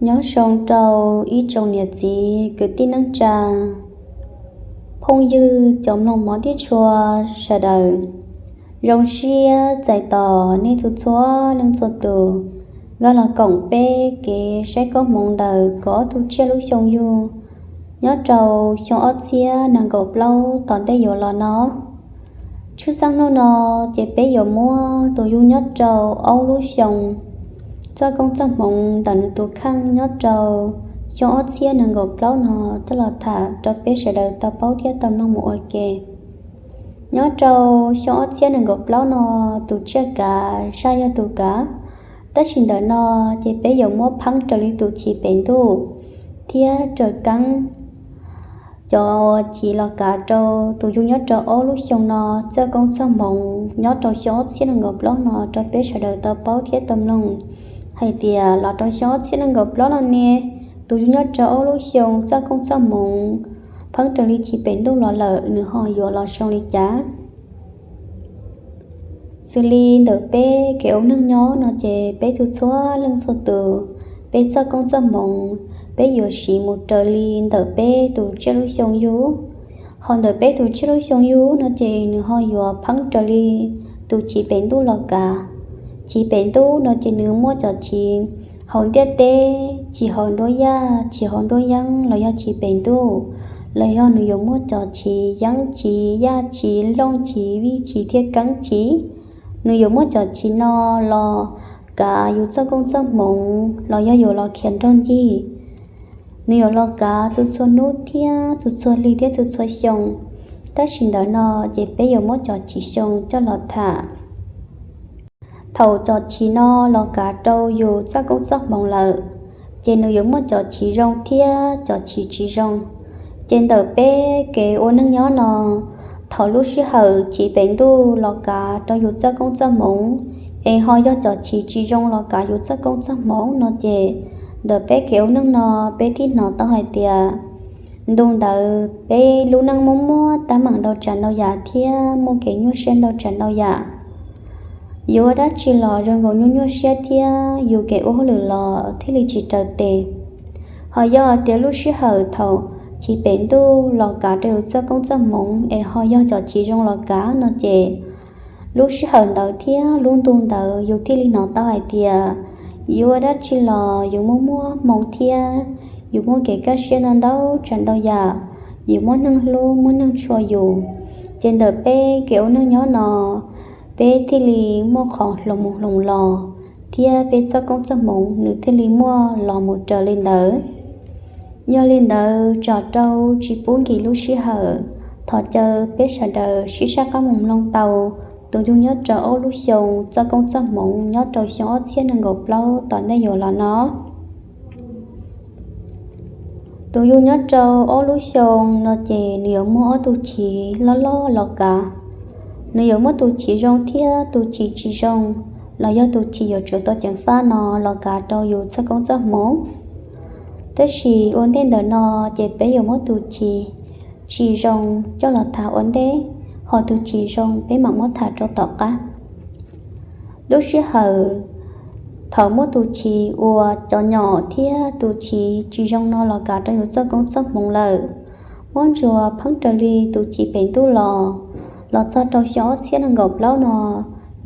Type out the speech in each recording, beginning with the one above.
Nyob zoo rau ib tsoom niam txiv kwv tij neej tsa, phooj ywg cov mloog mov tib tshua sawv daws. Zoo siab txais tos nej txhua txhua leej txhua tus nkag los koom peb kev saib koob hmoov ntawm kaum ob tug tsiaj lub xyoo yug nyob rau xyoo ob txhiab nees nkaum plaub tom ntej yuav los no. Tshwj xeeb hnub no ces peb yuav muab tus yug nyob rau ob lub xyoo txoj koob txoj hmoov ntawm nws tus kheej nyob rau xyoo ob txhiab nees nkaum plaub no coj los tham rau peb sawv daws tau paub thiab tau mloog mus ua ke. Nyob rau xyoo ob txhiab nees nkaum plaub no, tus tsiaj kav zaj yog tus kav. Tab sis ntawm no ces peb yuav muab pheeb raws li tus chiv pem ntuj thiab raws keeb cov chiv los kav rau tus yug nyob rau ob lub xyoo no txoj koob txoj hmoov nyob rau xyoo ob txhiab nees nkaum plaub no rau peb sawv daws tau paub thiab tau mloog hais tias los rau xyoo ob txhiab nees nkaum plaub no ne, tus yug nyob rau ob lub xyoo txoj koob txoj hmoov pheeb raws li chiv pem ntuj los lawm nws ho yuav los zoo li cas. Xws li ntawm peb kev ua neej nyob no ces peb txhua txhua leej txhua tus, peb txoj koob txoj hmoov peb yuav siv mus raws li ntawm peb tus tsiaj lub xyoo yug. Ho ntawm peb tus tsiaj lub xyoo yug no ces nws ho yuav pheeb raws li tus chiv pem ntuj los kav. Chiv pem ntuj no ces nws muaj cov chiv hauv ntiaj teb, chiv hauv nruab yaj, chiv hauv nruab yeeb los yog chiv pem ntuj, los yog nws yuav muaj cov chiv yeeb chiv yaj chiv looj chiv vij chiv thiab keeb chiv. Nws yuav muab cov chiv no los kav yus txoj koob txoj hmoov los yog yuav los khiav nrog ncig. Nws yuav los kav txhua txhua hnub thiab txhua txhua hli thiab txhua txhua xyoo. Tab sis ntawm no ces peb yuav muab cov chiv xyoo coj los tham. Thaum cov chiv no los kav rau yus txoj koob txoj hmoov lawm, ces nws yuav muaj cov chiv zoo thiab cov chiv tsis zoo. Ces ntawm peb kev ua neej nyob no, thaum lub sij hawm chiv pem ntuj los kav rau yus txoj koob txoj hmoov, es ho yog cov chiv tsis zoo los kav yus txoj koob txoj hmoov no ces ntawm peb kev ua neej no peb thiaj hnov tau hais tias ntu ntawd peb lub neej muaj muaj teeb meem ntau tsav ntau yam thiab muaj kev nyuaj siab ntau tsav ntau yam. Yus ua dab tsi los zoo nkaus nyuaj nyuaj siab thiab yus kev ua hauj lwm los thiaj li tsis raws tes. Ho yog tias lub sij hawm thaum chiv pem ntuj los kav rau yus txoj koob txoj hmoov es ho yog cov chiv zoo los kav no ces lub sij hawm ntawd thiab lub ntu ntawd yus thiaj li hnov tau hais tias yus ua dab tsi los yus muaj muaj hmoo thiab yus muaj kev kaj siab ntau ntau tsav ntau yam, yus muaj neeg hlub muaj neeg tshua yus. Ces ntawm peb kev ua neej nyob no peb thiaj li muaj qhov hloov mus hloov los thiab peb txoj koob txoj hmoov nws thiaj li muaj los mus raws li ntawd. Yog li ntawd tsam rau tsis pub nkim lub sij hawm, thov caw peb sawv daws sib sab qab mus mloog tau tus yug nyob rau ob lub xyoo txoj koob txoj hmoov nyob rau xyoo ob txhiab nees nkaum plaub tom ntej yuav los no. Tus yug nyob rau ob lub xyoo no ces nws yuav muaj ob tug chiv loj loj los kav. Nws yuav muaj tus chiv zoo thiab tus chiv tsis zoo, los yog tus chiv yuav tsum tau ceev faj no los kav rau yus txoj koob txoj hmoov. Tab sis ua ntej ntawm no ces peb yuav muab tus chiv tsis zoo coj los tham ua ntej, ho tus chiv zoo peb mam muab tham rau tom qab. Lub sij hawm thaum muab tus chiv uas cov nyom thiab tus chiv tsis zoo no los kav rau yus txoj koob txoj hmoov lawm, muab ntsuas pheeb raws li tus chiv pem ntuj los, los txog rau xyoo ob txhiab nees nkaum plaub no,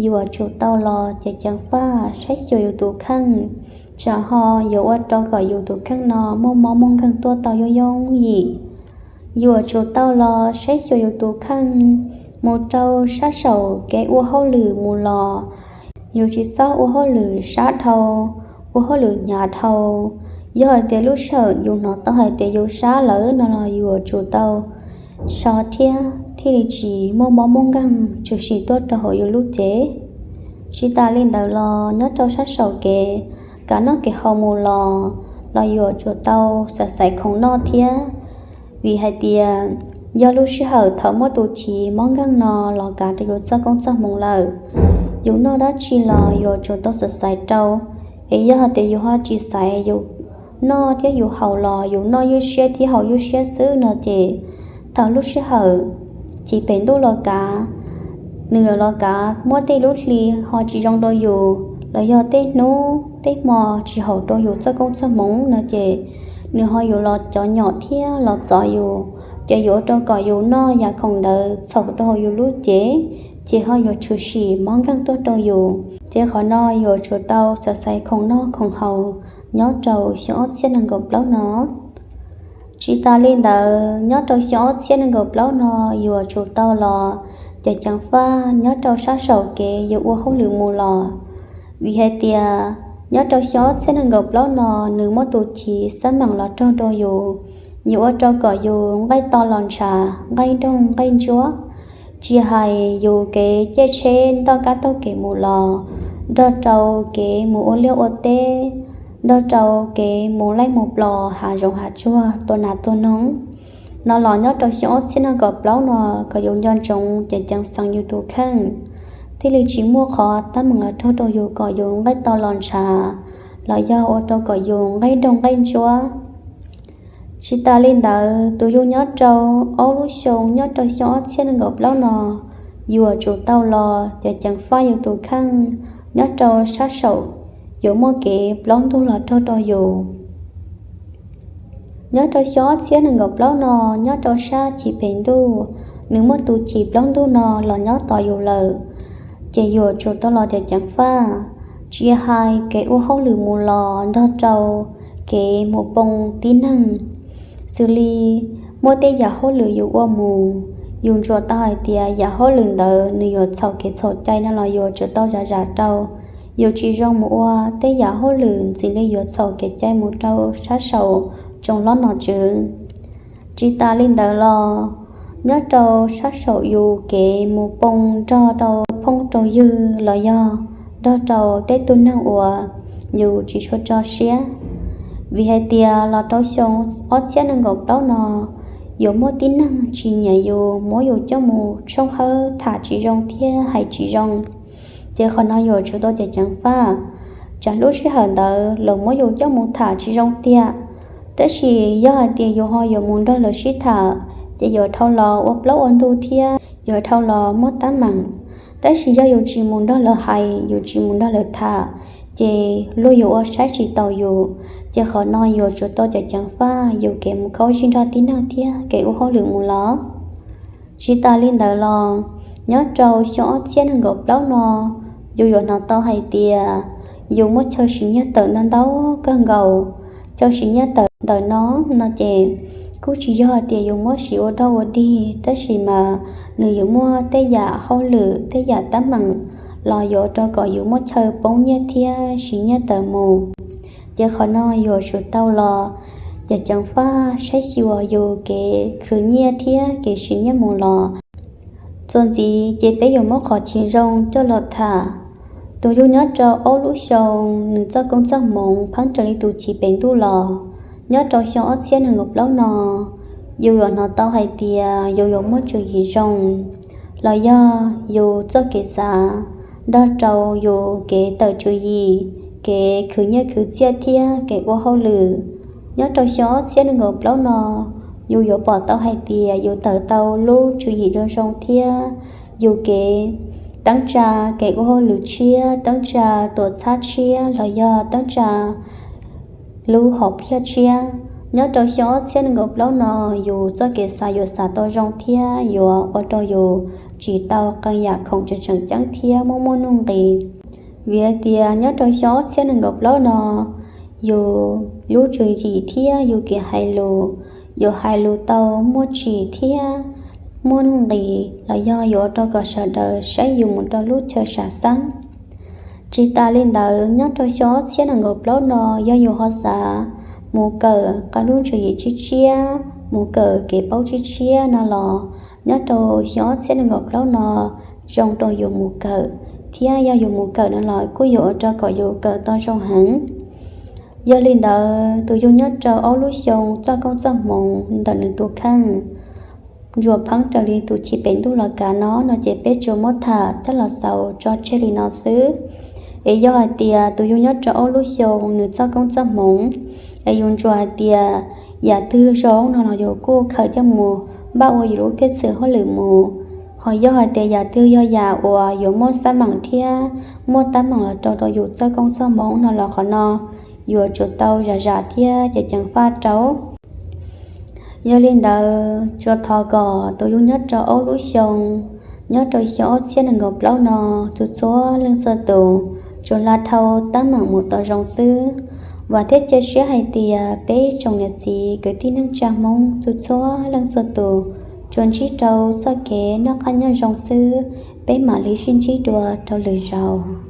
yus yuav tsum tau los ceev ceev faj saib xyuas yus tus kheej, tsam ho yuav ua rau kom yus tus kheej no muaj mob muaj nkeeg tuaj tau yooj yooj yim. Yus yuav tsum tau los saib xyuas yus tus kheej mus rau sab saum kev ua hauj lwm mus los, yus tsis txhob ua hauj lwm sab dhau, ua hauj lwm hnyav dhau. Yog hais tias lub sij hawm yus hnov tau hais tias yus sab lawm no los yus yuav tsum tau so thiab thiaj li tsis muaj mob muaj nkeeg tshwm sim tuaj rau hauv yus lub cev. Tsis tas li ntawd los nyob rau sab saum kev kav noj kev haus mus los, los yus yuav tsum tau xaiv xaiv khoom noj thiab. Vim hais tias yog lub sij hawm thaum muab tus chiv mob nkeeg no los kav rau yus txoj koob txoj hmoov lawm, yus noj dab tsi los yus yuav tsum tau xaiv xaiv rau. Es yog hais tias yus ho tsis xaiv yus noj thiab yus haus los yus noj ywj siab thiab haus ywj siab xwb no ces thaum lub sij hawm chiv pem ntuj los kav, nws yuav los kav muab tej lub hli ho tsis zoo rau yus, los yog tej hnub tej hmo tsis haum rau yus txoj koob txoj hmoov no ces nws ho yuav los cov nyom thiab los txov yus, ces yuav ua rau kom yus noj yam khoom ntawd txhaum rau hauv yus lub cev, ces ho yuav tshwm sim mob nkeeg tuaj rau yus. Ces qhov no yuav tsum tau xaiv xaiv khoom noj khoom haus nyob rau xyoo ob txhiab nees nkaum plaub no. Tsis tas li ntawd, nyob rau xyoo ob txhiab nees nkaum plaub no yuav tsum tau los ceev ceev faj nyob rau sab saum kev yus ua hauj lwm mus los, vim hais tias nyob rau xyoo ob txhiab nees nkaum plaub no nws muaj tus chiv xab meem los raug rau yus, yuav ua rau kom yus nqaij to los ntshav, nqaij nroog nqaij ntsuab, tsis hais yus kev caij tsheb ntoj kab taug kev mus los, nrog rau kev mus ua liaj ua teb, nrog rau kev mus laij mus plos hav zoov hav tsuag tua nas tua noog no los nyob rau xyoo ob txhiab nees nkaum plaub no kom yus nco ntsoov ceev ceev xeev yus tus kheej, thiaj li tsis muaj qhov teeb meem los raug rau yus kom yus nqaij to los ntshav, los yog ua rau kom yus nqaij nroog nqaij ntsuab. Tsis tas li ntawd, tus yug nyob rau ob lub xyoo nyob rau xyoo ob txhiab nees nkaum plaub no yuav tsum tau los ceev ceev faj yus tus kheej nyob rau sab saum yuav muaj kev plaub ntug los raug rau yus. Nyob rau xyoo ob txhiab nees nkaum plaub no, nyob rau sab chiv pem ntuj, nws muaj tus chiv plaub ntug no los nyob tos yus lawm, ces yuav tsum tau los ceev ceev faj, tsis hais kev ua hauj lwm mus los nrog rau kev mus poo tib neeg. Xws li muaj tej yam hauj lwm yus ua mus, yus ntsuas tau hais tias yam hauj lwm ntawd nws yuav txhaum kev txhaum cai no los yuav tsum tau zam zam rau, yus tsis zoo mus ua tej yam hauj lwm ntxiv li yuav txhaum kev cai mus rau sab saum tsoom hlob nom tswv. Tsis tas li ntawd los, nyob rau sab saum yus kev mus poo nrog rau phooj rau ywg los yog nrog rau tej tug neeg uas yus tsis tshua tso siab. Vim hais tias los rau xyoo ob txhiab nees nkaum plaub no, yuav muaj tib neeg tsis nyiam yus, muab yus coj mus tshooj hawb tham tsis zoo thiab hais tsis zoo. Ces qhov no yuav tsum tau ceev ceev faj. Tsam lub sij hawm ntawd lawv muab yus coj mus tham tsis zoo tiag, tab sis yog hais tias yus ho yuav mus nrog lawv sib tham, ces yuav dhau los ua plaub ua ntug thiab yuav dhau los muaj teeb meem. Tab sis yog yus tsis mus nrog lawv hais, yus tsis mus nrog lawv tham, ces luag yuav ua saib tsis taus yus. Ces qhov no yuav tsum tau ceev ceev faj yus kev mus khaub zig nrog tib neeg thiab kev ua hauj lwm mus los. Tsis tas li ntawd los, nyob rau xyoo ob txhiab nees nkaum plaub no, yus yuav hnov tau hais tias yus muaj chaw siv nyiaj tawm ntau ntau kawg nkaus. Chaw siv nyiaj tawm ntawm no no ces kuj tsis yog hais tias yus muab siv ua dog ua dig, tab sis mas nws yuav muaj tej yam hauj lwm, tej yam teeb meem los yuav rau kom yus muaj chaw poob nyiaj thiab siv nyiaj tawm mus. Ces qhov no yuav tsum tau los ceev ceev faj saib xyuas yus kev khwv nyiaj thiab kev siv nyiaj mus los, txuas ntxiv ces peb yuav muab qhov chiv zoo coj los tham. Tus yug nyob rau ob lub xyoo, nws txoj koob txoj hmoov pheeb raws li tus chiv pem ntuj los, nyob rau xyoo ob txhiab nees nkaum plaub no, yus yuav hnov tau hais tias yus yuav muaj tswv yim zoo, los yog yus txoj kev xav nrog rau yus kev tawm tswv yim, kev khwv nyiaj khwv txiaj thiab kev ua hauj lwm. Nyob rau xyoo ob txhiab nees nkaum plaub no, yus yuav pom tau hais tias yus tawm tau lub tswv yim zoo zoo thiab yus kev teeb tsa kev ua hauj lwm tshiab, teeb tsa tuam txhab tshiab los yog teeb tsa lub hom phiaj tshiab. Nyob rau xyoo ob txhiab nees nkaum plaub no, yus txoj kev xav yuav xav tau zoo thiab yuav ua rau yus tsis tau qee yam khoom tseem tseem ceeb thiab muaj muaj nuj nqis. Vim hais tias nyob rau xyoo ob txhiab nees nkaum plaub no, yus lub tswv yim thiab yus kev hais lus, yus hais lus tau muaj tsim thiab muaj nuj nqis los yog yuav ua rau kom sawv daws saib yus mus rau lub chaw sam xeeb. Tsis tas li ntawd, nyob rau xyoo ob txhiab nees nkaum plaub no, yog yus ho xav mus kawm qee lub tswv yim tshiab tshiab, mus kawm kev paub tshiab tshiab no los, nyob rau xyoo ob txhiab nees nkaum plaub no zoo rau yus mus kawm, thiab yog yus mus kawm no los kuj yuav ua rau kom yus kawm tau zoo heev. Yog li ntawd, tus yug nyob rau ob lub xyoo txoj koob txoj hmoov ntawm nws tus kheej ntsuas pheeb raws li tus chiv pem ntuj los kav no no ces peb tsuas muab tham coj los xaus tso tseg li no xwb. Es yog hais tias tus yug nyob rau ob lub xyoo nws txoj koob txoj hmoov, es yus ntsuas hais tias yam twg zoo no los yus kuj khaws coj mus npaj ua yus lub phiaj txwm hauj lwm mus. Ho yog hais tias yam twg yog yam uas yuav muaj xab meem thiab muaj teeb meem los rau rau yus txoj koob txoj hmoov no los qhov no yuav tsum tau zam zam thiab ceev ceev faj rau. Yog li ntawd tsuas thov kom tus yug nyob rau ob lub xyoo, nyob rau xyoo ob txhiab nees nkaum plaub no, txhua txhua leej txhua tus tsuas hla dhau teeb meem mus tau zoo xwb. Vam thiab cia siab hais tias peb tsoom niam txiv kwv tij neej tsa Hmoob txhua txhua leej txhua tus tsuas ntsib rau txoj kev noj qab nyob zoo xwb, peb mam li sib ntsib dua rau lwm zaus.